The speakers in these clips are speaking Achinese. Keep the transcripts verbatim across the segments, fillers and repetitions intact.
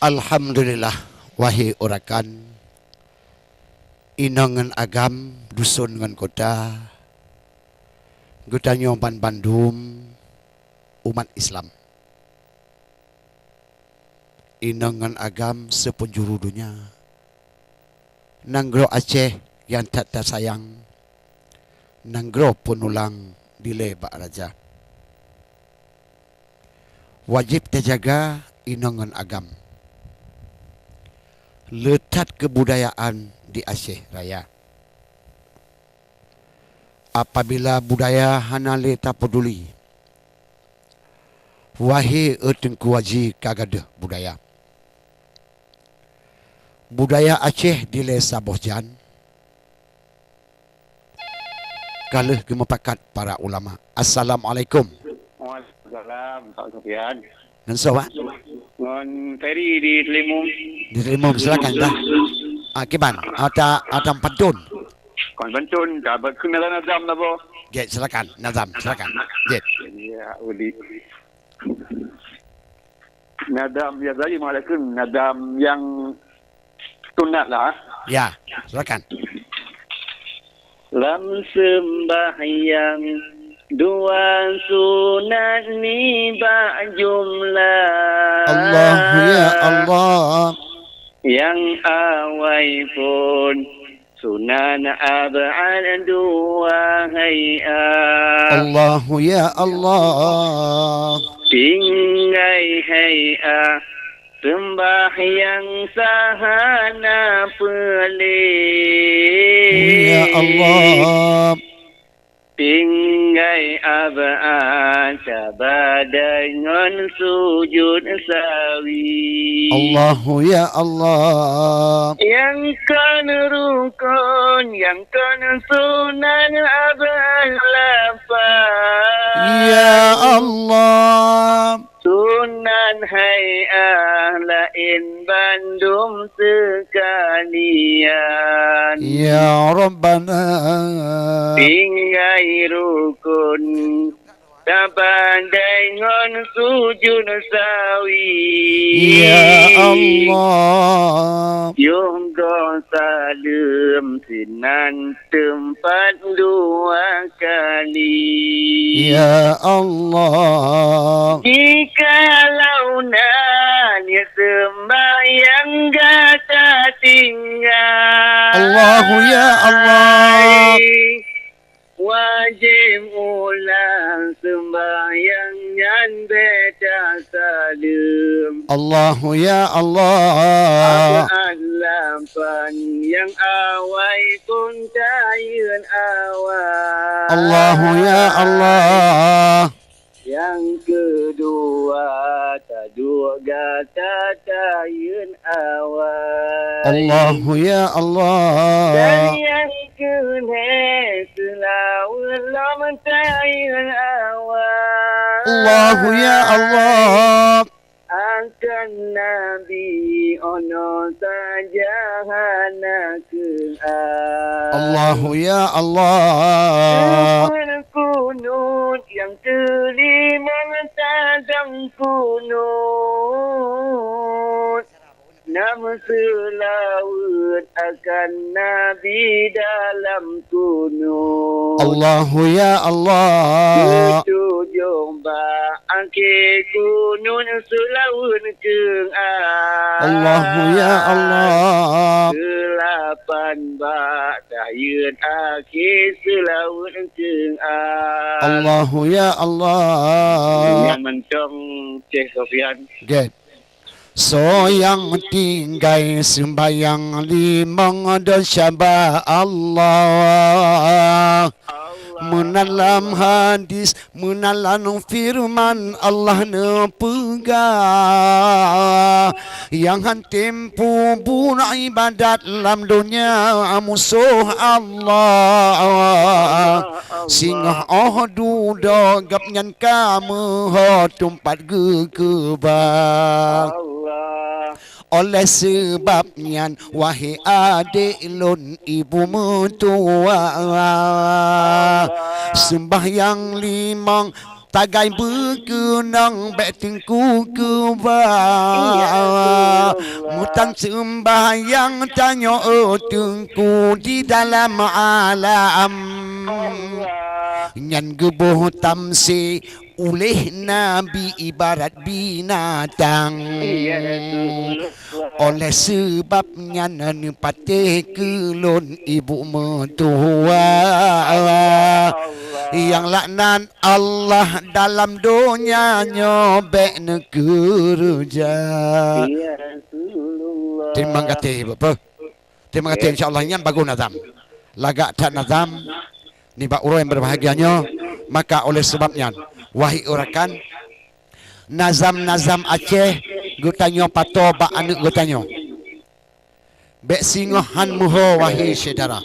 Alhamdulillah, wahé urakan, inong ngon agam, dusun ngon kota, geutanyoe banbandum umat Islam. Inong ngon agam seupeunjuru donya. Nanggroe Aceh nyang that tasayang, nanggroe peunulang dilée bak raja. Wajéb tajaga inong ngon agam. Le that keubudayaan di Aceh Raya. Apabila budaya hana lé tapeuduli, wahé e Teungku Aji ka gadôh budaya. Budaya Aceh dilée saboh jan, ka lheueh geumupakat para ulama. Assalamualaikum. Waalaikumsalam, Pak Sofyan. Ngon soe, Pak? Ngon Ferry di Selimum. Di Selimum, silakan dah. Ah, kiban, ata, ata pantun. Kon pantun, ka bak keunalan Nazam lah, boh. Jeuet, silakan, Nazam, silakan. Jeuet. Ya, Udi. Nazam ya tadi, Assalamualaikum. Nazam nyang sunat lah. Ya, silakan. Lam seumbahyang dua sunat nibak jumlah. Allahu ya Allah. Nyang awai phon sunat ab'ad dua hai'ah. Allahu ya Allah. Tinggai hai'ah seumbahyang sah hana peuleueh. Ya Allah. Tinggai ab'ad tabadai ngon sujud sahwi. Allahu ya Allah. Nyang kon rukun, nyang kon sunat ab'ad lapan. Ya Allah. Sunat hai'ah laén bandum seukalian. Ya Rabbana. Tinggai rukun tabadai ngon sujud sahwi. Ya Allah. Yoh goe saleuem sinan teumpat dua kali. Ya Allah. Jikalau na seumbahyang gata tinggai. Allahu ya Allah. Wajéb ulang seumbahyang nyan beda saleuem. Allahu ya Allah. Ab'ad lapan nyang awai kon tayeuen awai. Allahu ya Allah. Nyang keudua taduek gata tayeuen awai. Allahu ya Allah. Dan nyang keulhée seulaweuet lom tayeuen awai. Allahu ya Allah. Akan Nabi ono saja hana keu ai. Allahu ya Allah. Seumeureukunut nyang keulimong tadong kunut. Nam seulaweuet akan Nabi dalam kunut. Allahu ya Allah. Keutujôh bak akhé kunut seulaweuet keu ai. Allahu ya Allah. Keulapan bak tayeuen akhé seulaweuet keu ai. Allahu ya Allah. Nyang mantong Syekh Sofyan. Gét. Soe nyang tinggai seumbahyang limong desya bak Allah. Meunan lam hadis, meunan lam feureuman Allah neupeugah, nyang han tem peubuet iébadat lam donya musoh Allah. Singoh óh dudoe gobnyan ka meuho teumpat geukeubah. Oleh seubab nyan, wahé adék lôn ibu meutuwah, seumbahyang limong Tagai beukeunong bék teungku keuba. Iya, Rasulullah. Meutan seumbahyang tanyoe, oh teungku, di dalam alam. Allah. Nyan geuboh tamsé uléh Nabi ibarat binatang. Iya, Rasulullah. Oleh sebab nyan neupatéh keu lôn ibu meutuha. Allah. Nyang laknat Allah dalam donya nyoe bék neukeureuja. Ya Rasulullah. Terima kasih, Bapak. Terima kasih, ya. Insya Allah nyan bagus nazam. Lagak that nazam nibak uroe nyang berbahagia nyoe, maka oleh sebab nyan, wahai rakan, nazam-nazam Aceh geutanyoe pato bak aneuk geutanyoe. Bék singoh han meuho, wahai syedara.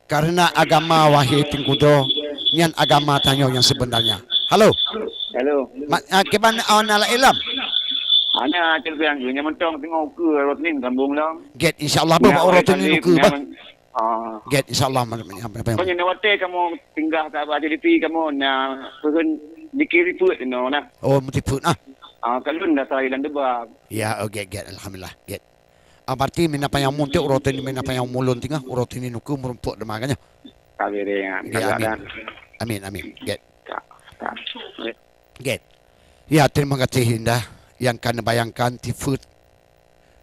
Karena agama, wahai teungku droe, nyan agama tanyoe nyang sebenarnya. Halo. Halo. Ma-, ah, kiban, ah, na laén lom? Hana, cek siang, nyan mantong singoh ukeue uroe Senin sambung lom. Gét, insya Allah, bah, uroe Senin ukeue, bah. Ah. Gét, insya Allah, ma-, ma-, ma-, ma-, Pokoknya, na watèe kamoe singgah ka bak J D P kamoe, na peue kheun, dikiri peuet inoe nah. Oh, meuti peuet nah. Ah, ka lôn dah sai lam debak. Ya, oh, gét, gét, alhamdulillah, gét. Ah, berarti mina panyang mun tu, uroe tu ni mina panyang mulon tingah, uroe tu ni nuku merumpok dema kan ya? Ka bere, ya. Ya, amin. Amin, amin. Gét. Ka, ka. Gét. Ya, terima kasih Indah yang ka neubayangkan tifeut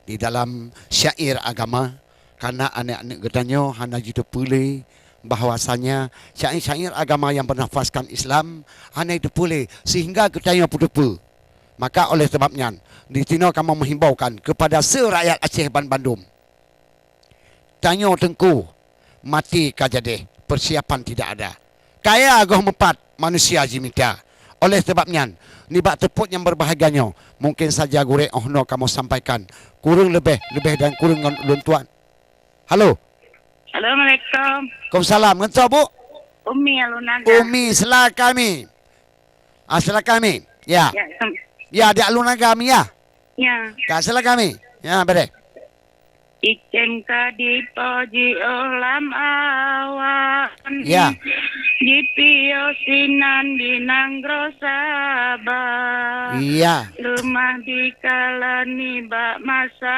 di dalam syair agama, karena aneuk-aneuk geutanyoe hana jiteupeue lé bahwasanya syair-syair agama yang bernafaskan Islam hana jiteupeue lé sehingga geutanyoe peuteupeue. Maka oleh sebab nyan, di sinoe kamoe menghimbaukan kepada se-rakyat Aceh banbandum. Tanyoe teungku, maté ka jadeh, persiapan tidak ada. Kaya goh meupat, manusia jimita. Oleh sebab nyan, nibak teupôt nyang berbahagia nyoe, mungkin saja gurée 'oh noe kamoe sampaikan, kureueng leubeh, leubeh dan kureueng ngon ulôn tuan. Halo. Assalamualaikum. Waalaikumsalam. Ngon soe, Bu? Umi Alun Naga. Umi, silakan, Mi. Ah, silakan, Mi. Ya. Ya, sem- Ya, di Alun Naga, Mi, ya? Ya. Ka, silakan, Mi. Ya, bere. Iceng ka dipoji oh lam awan. Ya. Jipiôh sinan di nanggroe Saba. Ya. Leumah dikalon nibak masa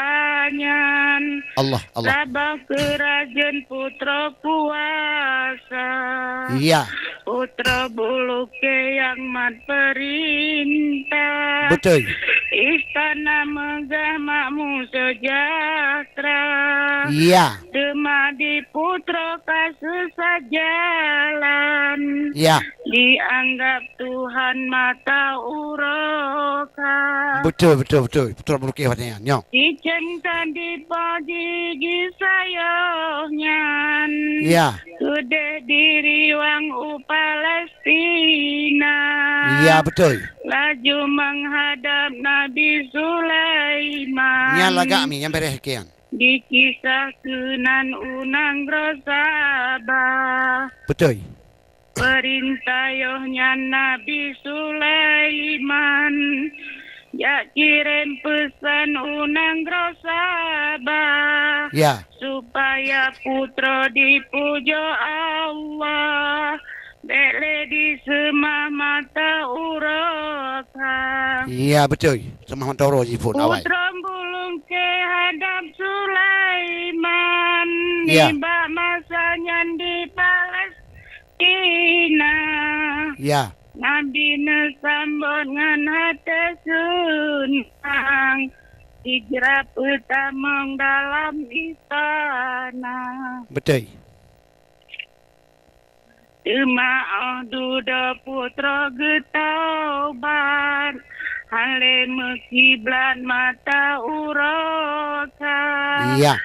nyan. Allah, Allah. Saboh keurajeuen putroe kuasa. Ya. Putroe Buluke nyang mat peurintah. Beutôi. Istana meugah makmu seujahteura. Ya. Teuma di putroe ka seusat jalan. Ya. Dianggap Tuhan mata uroe ka. Beutôi, beutôi, beutôi. Putroe Buluke watèe nyan. Nyoe. Iceng ka dipoji gisa yoh nyan. Ya. Keudeh diriwang u Palestina. Ya, beutôi. Laju meuhadab Nabi Sulaiman. Nyan lagak, Mi, nyan bere kian. Dikisah keunan u nanggroe Saba. Beutôi. Peurintah yoh nyan Nabi Sulaiman jak kirém peusan u nanggroe Saba, ya, supaya putroe dipujoe Allah, bék lé diseumah mata uroe ka. Ya, beutôi. Seumah mata uroe jiphon awai. Putroe Buluke hadab Sulaiman, ya, nibak masa nyan di Palestina. Tina. Ya. Nabi neusambot ngon até seunang, hijrah peutamong dalam istana. Beutôi. Teuma 'oh dudoe putroe geutaubat, hana lé meukiblat mata uroe ka. Iya.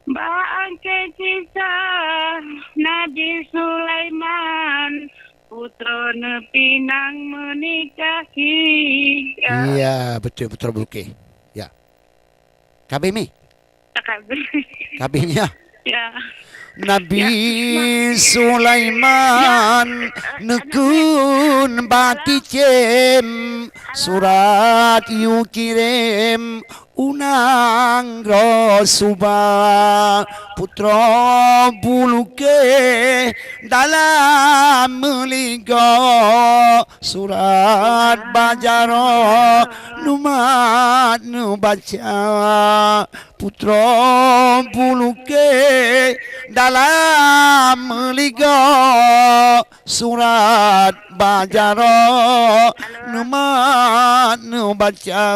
Bak akhé kisah Nabi Sulaiman, putroe neupinang meunikah hi. Iya, beutôi, putroe Buluke. Ya. Ka abéh, Mi? Ka abéh. Ka abéh, Mi, ya? Ya. Nabi Sulaiman neukheun bak ticém, surat yue kirém U nanggroe Suba, putroe Buluke, dalam meuligoe surat bak jaroe, neumat neubaca. Putroe Buluke, dalam meuligoe surat bak jaroe, neumat neubaca,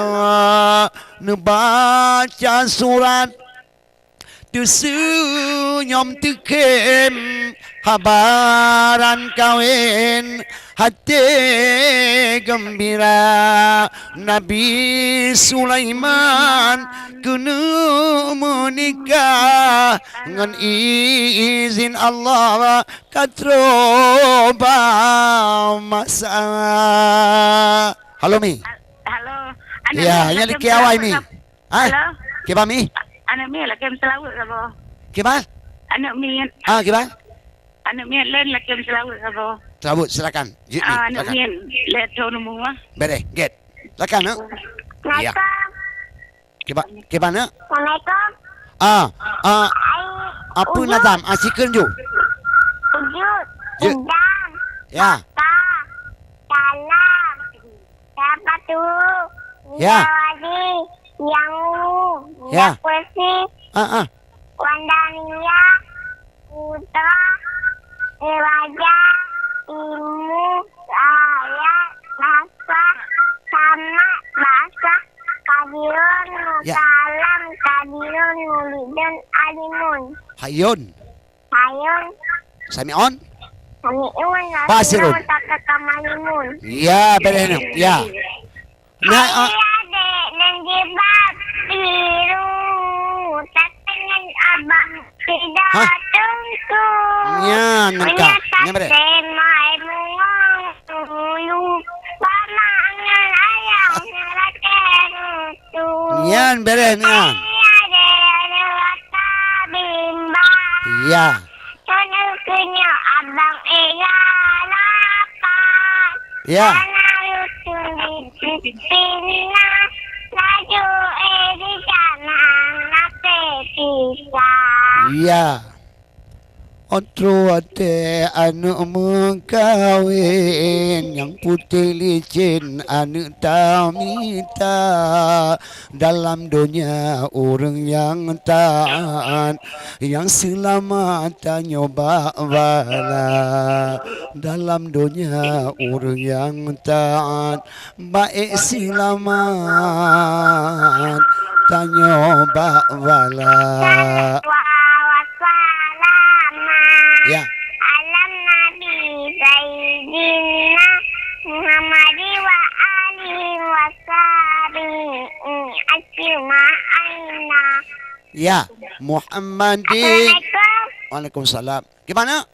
neubaca surat. Teuseunyom teukhém habaran kawen, até geumbira. Nabi Sulaiman keuneuk meunikah, ngon izin Allah ka troh bak masa. Halo, Mi. Halo. Aneuk Ya, Mi, nyan lakèe likèe awai, Mi. Hai. Halo. Kiban, Mi? Aneuk Mi, lakèe meuseulaweuet saboh. Kiban? Aneuk Mi. Ah, kiban? Aneuk Mi laén lakèe meuseulaweuet saboh. Seulaweuet, silakan. Jeuet, Mi, Ah, aneuk silakan. Mi, lé thôn umu ah. Bereh, get. Silakan, nak. Ya. Assalamualaikum. Kiban, kiban, nak? Assalamualaikum. Ah, ah, Ai, apa Uju. Nazam? Ah, sikeuneuk ju. Uju. Ju. Idang. Ya. Papa. Salam. Sapatu. Ya. Jawadi. Yangu. Ya. Yakusi. Ah, ah. Wandania. Putra. Raja. Ilmu. Ayat. Nafah. Sama. Bahasa. Kadirun. Ya. Salam. Kadirun. Mulidun. Alimun. Hayun. Hayun. Sami'un. Sami'un. Basirun. Basirun. Takakamalun. Ya, bereh nyoe. Ya. Nah, ah. Hai adek, nan jilbab biru, tapi ngon abang tidak Hah? tunggu. Nyan, nangka. Meunyo Nyan, bereh. Tasé mai mungong dulu, pamangan ayam ngelakenu. Nyan bereh nyan. Ya. Ya. Ya. Óh troh watèe aneuk meukawen, nyang putéh licén aneuk tamita. Dalam donya ureueng nyang taat, nyang seulamat tanyoe bak bala. Dalam donya ureueng nyang taat, baék seulamat tanyoe bak bala. Wassalatu wassalamu Ya. ala Nabi Sayyidina Muhammad wa alihi wa sahbihi ajma'ina. Ya, Muhammadi. Assalamualaikum. Waalaikumsalam. Gimana?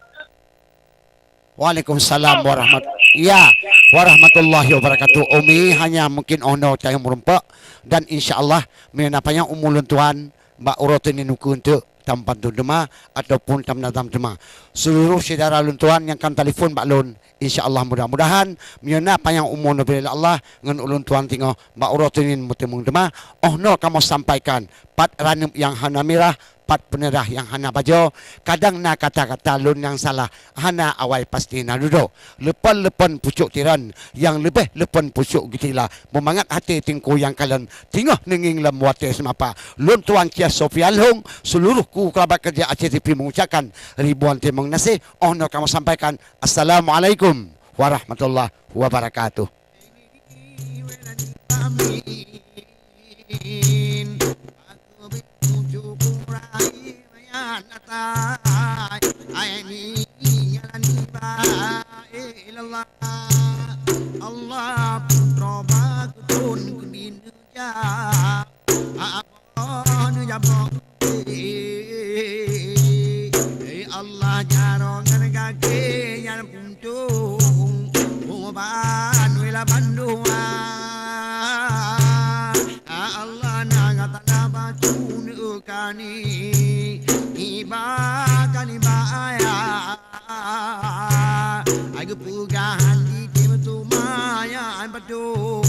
Waalaikumsalam warahmat-, ya, warahmatullahi wabarakatuh. Umi, hanya mungkin 'oh noe tayong meurumpok dan insya Allah meunyoe na panyang umu lôn tuan bak uroe teunin ukeue eunteuk tameupanton teuma ataupun tameunazam teuma. Seuluruh syedara lôn tuan nyang ka meutelepon bak lôn, insya Allah mudah-mudahan meunyoe na panyang umu neubri lé Allah ngon ulôn tuan singoh bak uroe teunin meuteumeung teuma, 'oh noe kamoe sampaikan, pat ranup nyang hana mirah, pat peuneurah nyang hana bajoe, kadang na kata-kata lôn nyang salah, hana awai pasti na dudoe. Leupon-leupon pucok tiron, nyang leubeh leupon pucok geutila, beumangat até teungku nyang kalon, teungoh neungieng lom watèe seumapa. Lôn tuan Kiai Sofian Lhong, seuluruh kru keurabat keureuja Aceh T V mengucapkan ribuan teurimong gaséh. 'Oh noe kamoe sampaikan, Assalamualaikum warahmatullahi wabarakatuh. Allah putroe bak keuton keubineujak. Hana jaboh. Hei Allah, jaroe ngon gaki nyan puntông, uban wela bandua. Ya Allah, na gata na bacut neukani, iba kani ba ayah. Ai geupeugah hati meuteumanya ai padum.